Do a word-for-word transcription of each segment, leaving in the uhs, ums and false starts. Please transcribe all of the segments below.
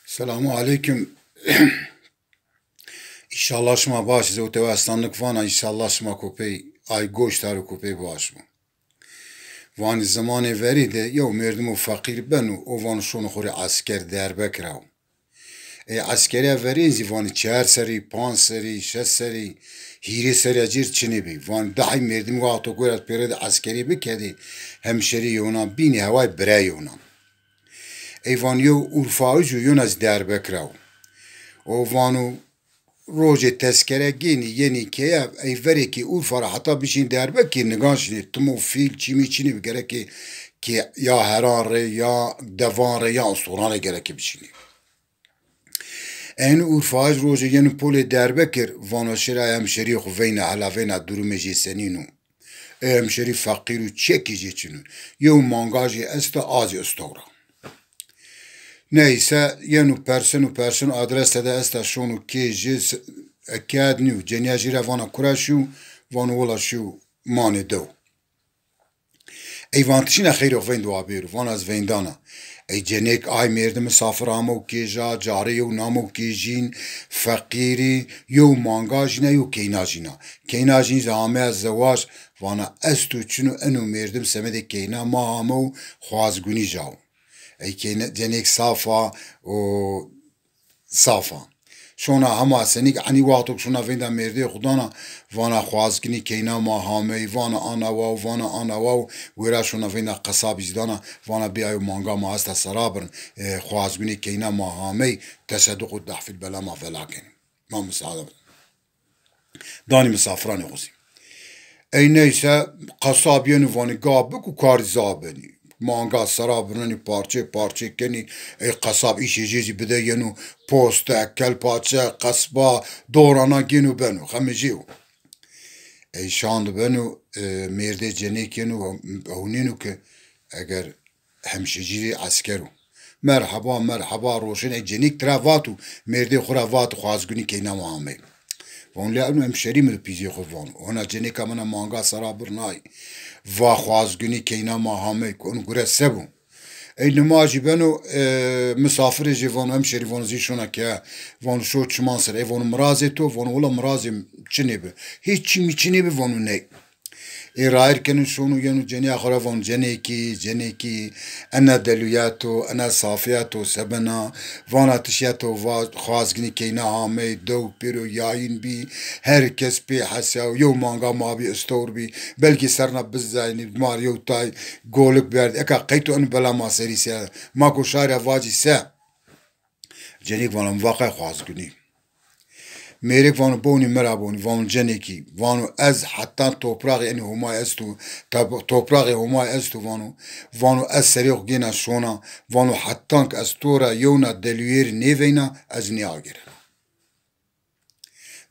Selamu aleykum. Înşallah şima baş, ez ewte we estanlik vana, înşallah şima kopey ay goş dar û kopey baş bo. Vanî zimanê verî de yew merdimo feqîr beno, o vano şono xo rê esker derbe kiraw. Ey eskerîya verîn zî vanî çar serî, panc serî, şeş serî, hîrê serîya cêr çinê bî. Vanî dehê merdim wexto gora pêre de eskerî bikedê, hemşerî yewnan bînî, heway bire yewnan. Ey van yew Urfayij o, yewna zî derbe kiraw. O vano rojê tezkere gênî yenî keye, ey verê kê Urfa ra heta bişîn derbe kê nigan şinê, timo fîl çîmî çinê bi, gerekê kê ya heran rê, ya devan rê, ya ustoran rê gerekê bişînê. Eno Urfayij rojê yeno polê derbe kir, vano şira hemşerîyê xo veyna hela, veyna durumê jê senîn o. Ê hemşerî feqîr û çekî jê çin o. Yew manga jê esta, a zî istewra. Neyse, yeno perseno perseno, adrese de esta, şono kê jê s-, eked nîyo. Cenîya jê ra vana kura şîyo, vano wila şîyo manê dew. Ey van ti şîna xeyrê xo veynd wa bêro, vana ez veyndana. Ey cenêk ay mêrdi misafir amew kê ja, carê yew namew kê jîn, feqîrî, yew manga jîna, yew keyna jîna. Keyna jîn zî ameya zewaj, vana esto çino eno mêrdim semedê keyna ma amew, xwazgunî jaw. Ey keyna, cenêk safa û safa. Şona hema senîk enî wexto ke şona veynda mêrdê xo dana, vana xwazginî keyna ma hamey, vana ana waw, vana ana waw, wêra şona veynda qesabî zî dana, vana bê ayo manga ma esta sera birin, e, xwazgunî keyna ma hamey, teseduq û dehfîl bela ma vela kenî. Ma musade birin. Danî misafiranê xo zî. Ey neyse, qesab yeno vanî ga bik û kardî za benî. Manga sera birnenî, parçe parçe kenî. Ey qesab îşê jê zî bide yeno poste, kelpaçe, qesba, dorana gêno beno. Xemê jê yo. Ey şand beno, e, mêrdê cenêk yeno, ewnêno ke eger hemşecîrê esker o. Merheba, merheba, roşen. Ey cenêk tira vato, mêrdê xo ra vato, xwazgunî keyna ma amey. Vano lê eno hemşerî mi di pîzê xo vano. Hona cenêka mina manga sera birnay. Va xwazgunî keyna ma hamey, ko eno gure se bo? Ey nimajî beno, e, misafirê jê vano, hemşerî vano zî şona ke, vano şo çiman ser. Ey vano mirazê to, vano wila mirazê çinê bi. Hîç çî mi çinê bi, vano ney. Ê rayir keno şono yeno cenîya xo ra vano cenêkî, cenêkî, ena delûya to, ena safîya to se bena, vana ti şiya to va xwazginî keyna amey, dew pêro yayîn bî, her kes pê hesya, yew manga ma bî istewr bî, belkî serna bizaynî, ma rê yew tay golik berdî, eka qey to eno bela ma serî se, ma ko şarî ya vacî se. Cenêk vano mi va qey xwazgunî. Mêrik vano bonî mi ra bonî, vano cenêkî, vano ez hetan toprağê enê Homay esto, tab-, toprağê Homay esto vano, vano ez serê xo gêna şona, vano hetan ke ez to ra yewna delûyêrî nêveyna, ez nêagêrena.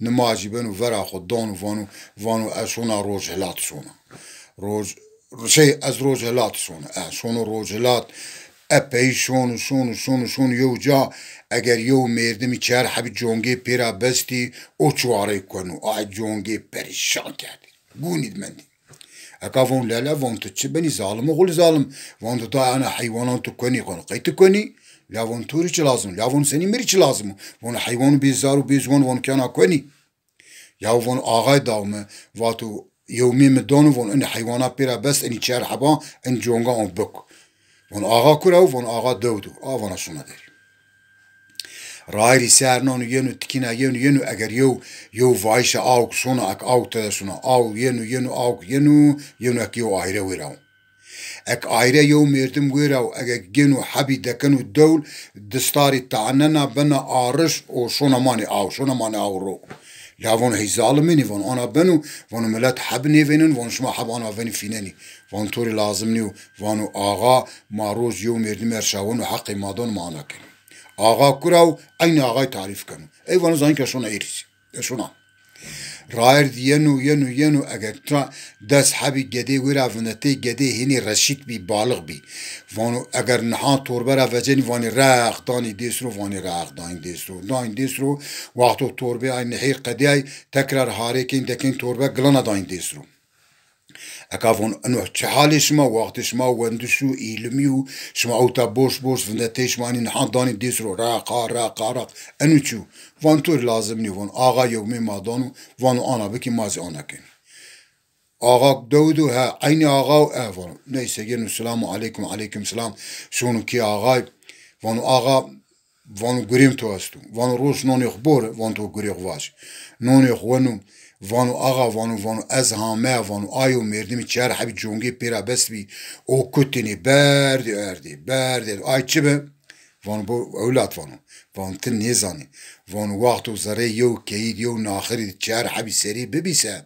Nimajî beno vera xo dano vano, vano ez şona Rojhilat şona. Roj, şey, ez Rojhilat şona. E, şono Rojhilat, epey şono, şono, şono, şono yew ca, eger yew mêrdimî çar hebî congê pêra bestî, o çuwarey kueno. Ay congê perîşan kerdî. Gunî di mendî. Eka von lele, von tu çi benî, zalim o, xulî zalim. Von tu day ana heywanan tu kuenî, von qey tu kuenî? La von tu rî çi lazim? La von senî mi rî çi lazim o? Von heywan bê zar û bê ziwan von kena kuenî? Ya von axay daw mi, vato yewmê mi dano, von enî heywana pêra best, enî çer heba, enî conga on bik. Von axa kura o? Von axa dewd o. A vana şuna derî. Rayirî ser nano yeno, tikîna yeno, yeno, eger yew, yew vayişa awk şona, ek awk tede şona, aw yeno, yeno, awk yeno, yeno ek yew ayre wêra o. Ek ayre yew mêrdim wêra o, eger gêno hebî dekeno dewl, distarî tanena bena ariş û şona manê aw, şona manê aw ro. La von hey zalimênî, von ana beno, von milet heb nêvênin, von şima heb ana venî fînenî. Von to rê lazim nîyo, vano axa ma roj yew mêrdim erşaweno, heqê ma dano ma ana kenî. Axa kura o? Eynî axay tarîf keno. Ey vano zanî ke şona êrî zî. E şona. Rayir di yeno, yeno, yeno, eger tra des hebî gedê wêra vinetê, gedê hênî reşît bî, balix bî. Vano eger niha torbe ra vecenî, vanî rex danî dês ro, vanî rex danî dês ro, danî dês ro. Wexto torbê ay nihêr qedîyay, tekrar harêkên dekên torbe gilana danî dês ro. Eka von, eno çi halê şima, wextê şima wendiş û îlimî û şima ewta boş boş vindetey şima enî niha danî dês ro, reqa, reqa, req, eno çi yo? Van to rê lazim nîyo, van axa yewmê ma dano, vano ana bikî ma zî ana kenî. Axa dewid o, he, eynî axa o, e, vano. Neyse, gêno selamu aleykum, aleykum selam. Şono kê axay, vano axa, vano gurêm to esto. Vano roj nonê xo bore, vano to gurê xo vajî. Nonê xo weno, vano axa, vano, vano ez hameya, vano ayo mêrdimî çar hebî congê pê ra bes bî, o kutinî berdî erdî, berdî erdî. Ay çi bi? Vano bo ewlad, vano. Vano ti nêzanî. Vano wexto zereyê yew keyî di, yew naxirî di çar hebî serî bibî se,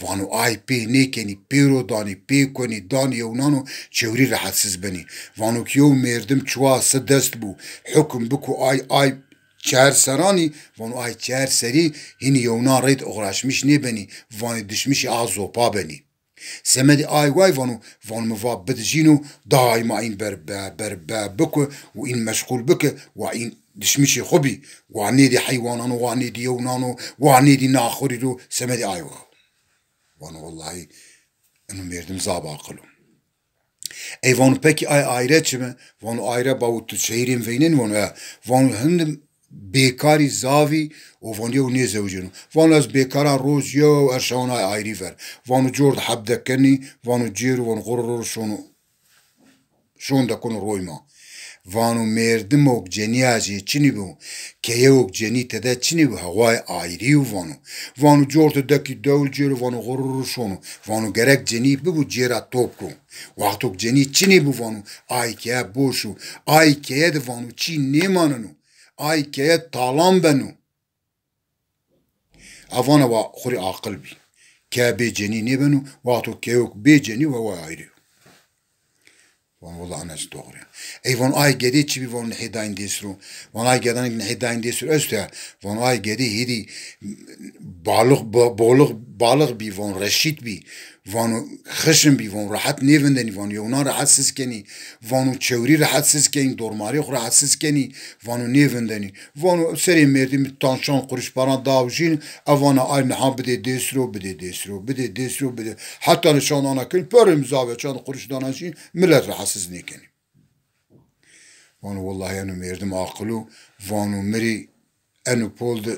vano ay pê nêkenî, pêro danî, pê konî, danî yewnan û çewrî rehetsiz benî. Vano ki yew mêrdim çuwa si dest bû, hukum biko ay, ay çar seranî, vano ay çar serî hînî yewnan reyt uxraşmiş nêbenî, vanê dişmişî a zopa benî. Semedê ay way vano, vano mi va bidijîno, daîma în berbe, berbe biko û în meşxul bike, wa în dişmişê xo bî, wa nêdî heywanan o, wa nêdî yewnan o, wa nêdî naxirî ro, semedê ay wa. Vano wellahî eno mêrdim zaf aqil o. Ey vano pekî ay ayre çi bi? Vano ayre bawo tu şehîrên veynenî? Vano e. Vano hindi bêkarî zaf î û vano yew nêzewicêno. Vano ez bêkaran roj yew erşawan ay ayrî ver. Vano cor di heb dekenî, vano cêro, vano xururur şono. Şon dekono roy ma. Vano mêrdimok cenîya jê çinî bo, keyewok cenî tede çinî bo, hewayê ayrî yo vano. Vano cor di dekî dewl cêro, vano xururur şono. Vano gerek cenî bibo cêra top ko. Wextok cenî çinî bo vano, ay keye boş o. Ay keye de vano çî nêmaneno. Ay keye talan beno. A vana wa xwu rê aqil bî. Keye bê cenî nêbeno, wexto keyok bê cenî wa wa ayrî yo. Vano wela ana zî doğru ya. Ey vano ay gedê çi bî? Vano nihê dayîn dês ro. Vano ay gedanik nihê dayîn dês ro esto ya. Vano ay gedê hêdî balix, ba-, bolix, balix bî, vano reşît bî. Vano xişin bî, vano rehet nêvindenî, vano yewnan rehetsiz kenî, vano çewrî rehetsiz kenî, dormarê xwu rehetsiz kenî, vano nêvindenî. Vano serê mêrdimî tanşan qurîş paran daw jîn, e vana ay niha bidê dês ro, bidê dês ro, bidê dês ro, bidê. Heta nişan ana kenî, perê mi zaf e, çand qurîş dana jîn, milet rehetsiz nêkenî. Vano wellahî eno mêrdim aqil o, vano mi rê eno pol de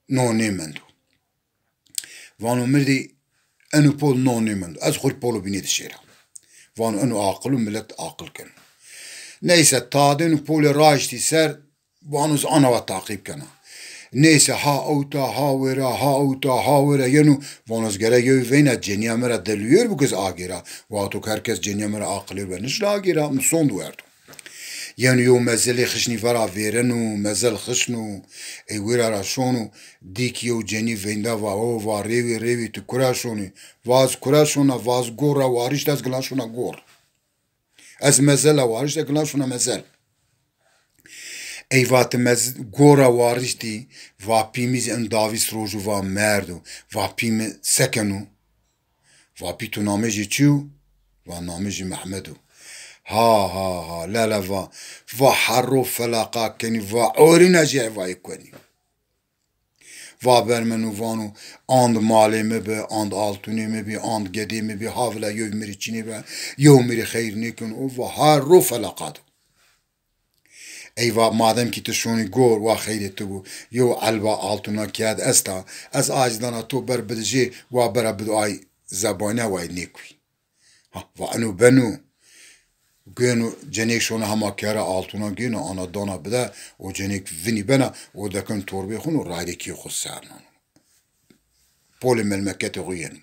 no nêmendo. Vano mi rê eno pol no nêmendo. Ez xwu rê polo bînê di şêra. Vano eno aqil o, milet aqil keno. Neyse, tadêno polê raştî ser, vano ez ana wa taqîb kena. Neyse, ha ewta, ha wêra, ha ewta, ha wêra yeno, vano ez gerek yew veyna cenîya mi ra delûyêr biko ez agêra. Wexto ke her kes cenîya mi ra aqilêr be, nişna agêra, mi sond werdo. Yeno yew mezelê xişnî vera vêreno, mezel xişno, ey wêra ra şono, dî ki yew cenî veynda va, o va rêwî, rêwî, tu kura şonî? Va ez kura şona, va ez gor ra warişta, ez gilan şona gor. Ez mezel ra warişta, gilan şona mezel. Ey va ti mez-, gor ra wariştî, va pî mi zî en davîst rojo va merdo, va pî mi se keno? Va pî to namê jê çi yo? Va namê jê Mehmed o. Ha, ha, ha, lele va, va herro felaqa kenî, va orîna jê hevayê kuenî. Va bermeno vano, and malê mi bi, and altûnê mi bî, and gedê mi bî, ha vila yew mi rê çinê be, yew mi rê xeyr nêkeno, o va herro felaqa do. Ey va, madem kî ti şonî gor, wa xeyrê ti bo. Yew elba altuna keye di esta, ez a zî dana to ber bidi jê, wa bera bido ay zebane, wa ê nêkuy. Ha, va eno beno. Gêno cenêk şona hema keye ra altuna gêno, ana dana bide, o cenêk vinî bena, o dekeno torbê xwu no, rayrê kê xwu ser nano. Polê melmeketê xwu yeno.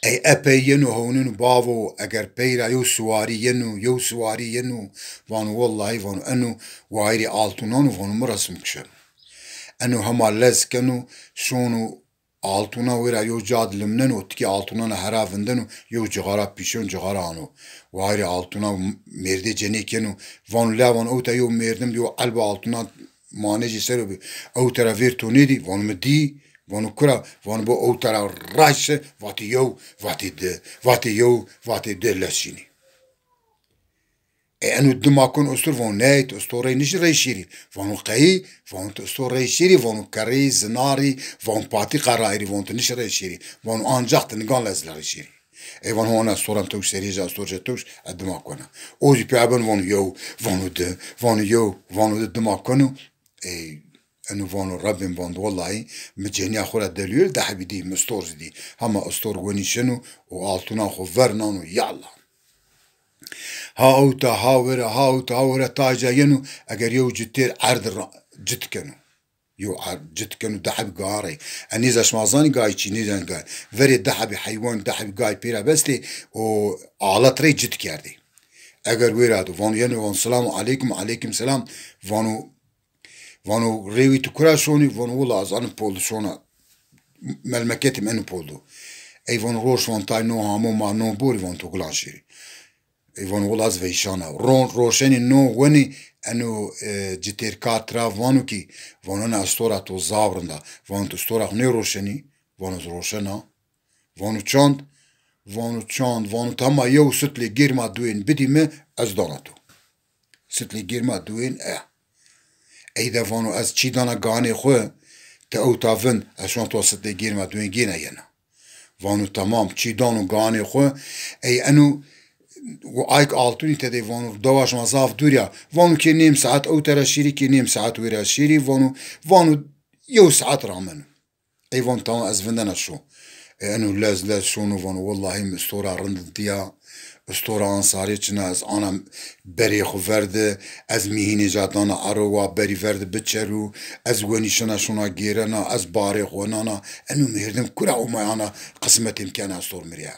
Ey epey yeno, hewneno, bavo, eger pey ra yew siwarî yeno, yew siwarî yeno, vano wellahî, vano eno wayîrê altunan o, vano mi resm kişeno. Eno hema lez keno, şono altuna wêra yew ca di limneno, tikê altunana hera vindeno, yew cixara pîşeno, cixara ano. Wayîrê altuna mêrdê cenêk yeno, vano la, vano ewta yew mêrdim di yew elba altuna manejê ser o bî. Ewta ra vêr to nêdî? Vano mi dî. Vano kura? Vano bo ewta ra raşt şi, vatê yew, vatê di, vatê yew, vatê di lez şînî. E, eno dima keno ustor, vano ney, ti ustor rey nişî rey şêrî. Vano qeyî? Vano ti ustor rey şêrî, vano kerrî, zinarî, vano patî qerayirî, vano ti nişî rey şêrî. Vano ancax ti nigan lez rey şêrî. Ey vano hona ustoran tewş, serî ja ustor ja tewş, e dima kena. O zî pê ben vano yew, vano di, vano yew, vano di, dima keno. Ey eno vano Rebim, vano wellahî mi cenîya xo ra delûyêr, di hebî dî, mi ustor zî dî. Hema ustor wenî şeno û altûna xo ver nano, ya Allah. Ha ewta, ha were, ha ewta, ha were, tay ca yeno, eger yew citêr erd ra cit keno. Yew erd cit keno, di hebî gayî rey. E nêza şima zanî gayî çî, nêzanî gayî. Verê di hebî heywan, di hebî gayî pê ra bestê û alet rey cit kerdê. Eger wêra do, vano yeno, vano selamu aleykum, aleykum selam. Vano, vano rêwî tu kura şonî? Vano wila ez eno pol de şona, melmeketê mi eno pol do. Ey vano roş, vano tay no hamo ma no borî, vano to gulan şêrî. Ey vano wila ez veyşana. Ron, roşenî no wenî, eno, e, citêrka tira vano kî, vano ena ustora to zaf rind a. Vano ti ustora xo nêroşenî? Vano ez roşena. Vano çand? Vano çand. Vano ti hema yew sitlê gêrma duwên bidî mi, ez dana to. Sitlê gêrma duwên e. Ey de vano ez çî dana ganê xo, ti ewta vind, ez şona to sitlê gêrma duwên gêna yena. Vano temam, çî dano ganê xo. Ey eno, o ayk altûnî tede, vano dewa şima zaf dûr ya. Vano kê nêm saet ewta ra şêrî, kê nêm saet wêra şêrî, vano, vano yew saet rameno. Ey vano tamam, ez vindena şo. E, eno lez lez şono, vano wellahî mi ustora rind dîya. Ustora ansarê çina, ez ana berê xo ver de, ez mîhînê ca dana ero, wa berî ver de biçerû, ez wenî şina şona gêrena, ez barê xo nana. Eno mêrdim kura omay ana qismetê mi kena ustor mirîya.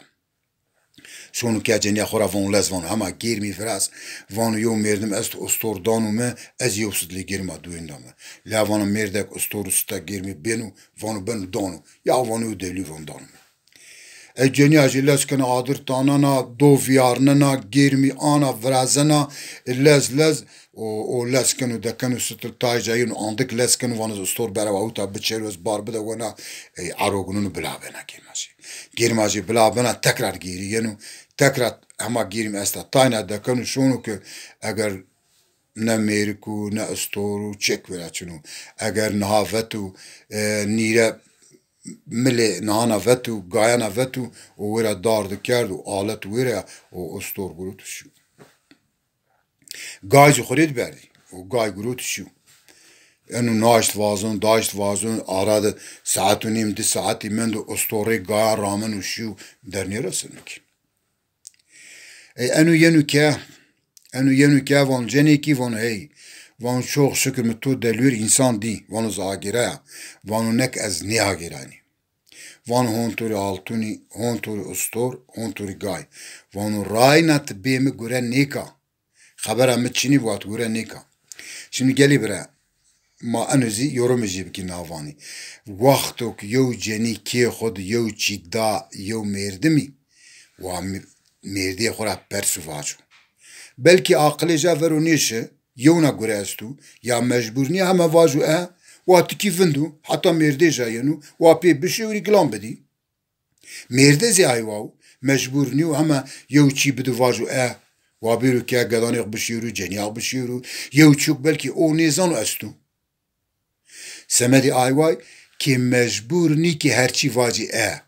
Şono ke cenîya xo ra vano lez, vano hema gêrmî viraz, vano yew mêrdim esto ustor dano mi, ez yew sitlê gêrma duwên da mi. La vano mêrdek ustor û sita gêrmî bêno, vano beno dano. Ya vano yew delû, vano dano mi. E, cenîya jî lez kena, adir tanena, do vîyarnena, gêrmî ana, virazena, e, lez lez, o, o lez keno, dekeno, sitil tay ca yeno, andik lez keno, vano ez ustor berewa ewta biçerû, ez bar bide wena, e, ero guneno, bila bena gêrma jî. Gêrma jî bila bena, tekrar gêrî yeno, tekrar hema gêrmî esta, tayna dekeno şono ke eger ne mêrik o, ne ustor o, çek wêra çin o. Eger niha veto, e, nîre milê nihana veto, gayana veto, o wêra dar de kerd û alet wêra ya, o ustor guroto şîyo. Gay zî xo rê de berdî. O gay guroto şîyo. Eno naşt vazon, daşt vazon, ara de saet û nêm, di saetî mendo, ustor rê gayan rameno şîyo, dernêreseno kî. E, eno yeno ke, eno yeno ke, vano cenêkî, vano hey. Vano çok şükür mi to delûr însan dî. Vano ez agêraya. Vano nek ez nêagêranî. Vano hon to rê altûnî, hon to rê ustor, hon to rê gay. Vano rayna ti bê mi gure nêka. Xebera mi çinî, wa ti gure nêka. Şimdi gelî bira, ma eno zî yorumê jê bikî na vanî. Wexto ke yew cenî kê xo de yew çî da yew mêrdimî, wa mê-, mêrdîyê xo ra pers û vaco. Belkî aqilê ja vero nêşi, yewna gure esto, ya mecbur nîya, hema vaco e, wa ti kî vind o, heta mêrdê ja yeno, wa pê bişêwirî, gilan bidî. Mêrde zî ay waw, mecbur nîyo hema yew çî bido vaco e, wa bêro ke gedanê xo bişêro, cenîya xo bişêro, yew çî yo ke belkî o nêzano esto. Semedê ay way ke mecbur nî ke her çî vacî e.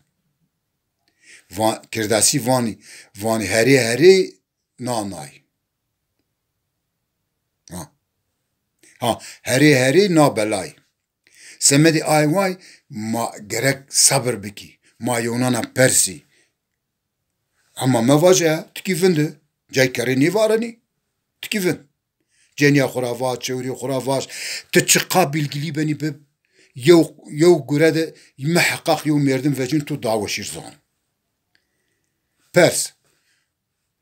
Va-, Kirdasî vanî, vanî herê herê na nay. Ha. Ha, herê herê na belay. Semedê ay way ma gerek sebir bikî. Ma yewnana persî. Hema mevaje, ti kî vind i. Cay kerrê nêvarenî. Ti kî vind. Cenîya xo ra vaj, çewrê xo ra vaj. Ti çiqa bîlgilî benî bib. Yew, yew gure de miheqaq yew mêrdim vecîn, to daha weşîr zan. Pers.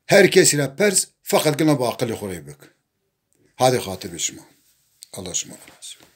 Her kesî ra pers, feqet gina bi aqilê xo rê bik. Hadê xatir bê şima. Allah şima ra razî bo.